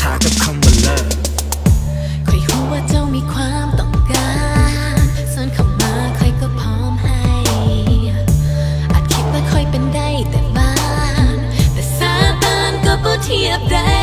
ຖ້າກັບຄຳວ່າ love ຂ້ອຍຮູ້ວ່າເຈົ້າມີຄວາມຕ້ອງການ ເຊີນເຂົ້າມາຂ້ອຍກໍພ້ອມໃຫ້ ອາດຄິດວ່າຂ້ອຍເປັນໄດ້ແຕ່ບ້ານ ແຕ່ສາຕານກໍບໍ່ທຽບໄດ້